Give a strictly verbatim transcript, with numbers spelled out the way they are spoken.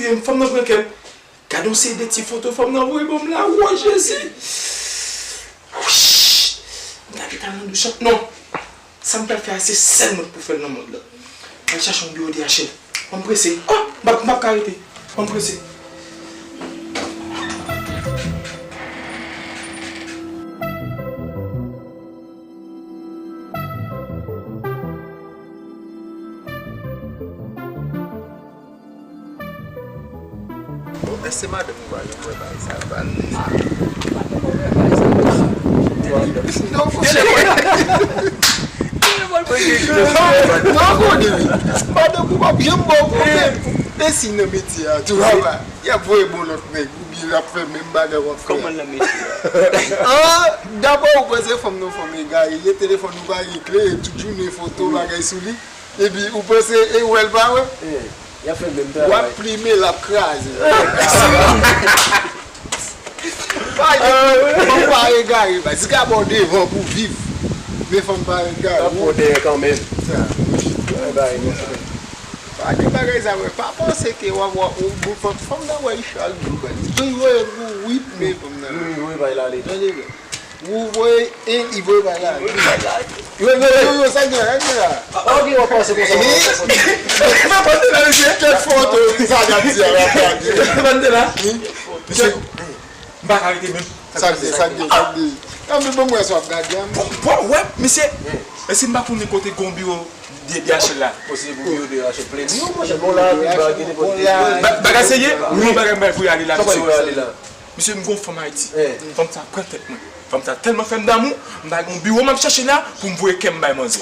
Menm fanm nan pran kè m. Gade yon seri de ti foto fanm nan voye ban m la. Wo, Jezi! Wouch! M ta gentan nan douch lan. Non! Sa m pral fè a, se sèl mwen k pou fè l nan mond lan. M al chache yon biwo D H L. Ban m prese. Oh! M p ap, m p ap ka rete. Ban m prese. Bon, èske madanm ou pa janm wè bagay sa yo? Pale de sa. Non, fouche mwen. Non, konnen wi. Madanm ou p ap janm ba w pwoblèm. E si nan metye a tou, papa, y ap voye bon lòt nèg, oubyen y ap fè menm bagay w ap fè. Kòman nan metye a? An, dabò ou panse fanm nan fanm egare, ye telefòn ou pa gen kle, tout jounen foto bagay sou li. Epi ou panse e wè l pa wè? Eh, y ap fè menm travay. W ap plime, l ap kraze. Pa gen fanm pa egare, baz. Li ka ba w devan pou viv. Men fanm pa egare. L ap pran dèyè kanmenm. Sa. Bay, bay, non. Pa gen bagay sa, wè. Pa panse ke w ap wè yon bon fanm. Fanm nan wè Richard Blue, baz. Jan l wè gwo wip, men fanm nan. Wi, wi, bay la ale. Tande byen. Ou voye, e, li voye bay la. Yo, yo, yo, yo, sa gen, sa gen la. Ah, ok, w ap panse konsa, w ap panse konsa. Kèk foto, sa gade, sa gade. Misye, m pa ka rete menm. Sa gen, sa gen, sa gen. Nan men bon mwen sa w ap gade a. Bon, bon, wè, misye. E si m pa konnen kote gon biwo de D H L la? Posib pou biwo de D H L pleni. Non, monchè, bon la, pi ba gen nenpòt. Ba-, bagay serye? Wi, bagay m bay pou y ale la, misye. Misye, m gon fanm Ayiti. Fanm sa pran tèt mwen. Fanm sa tèlman fè m damou, m pa gon biwo m ap chache la pou m voye kè m bay manzè.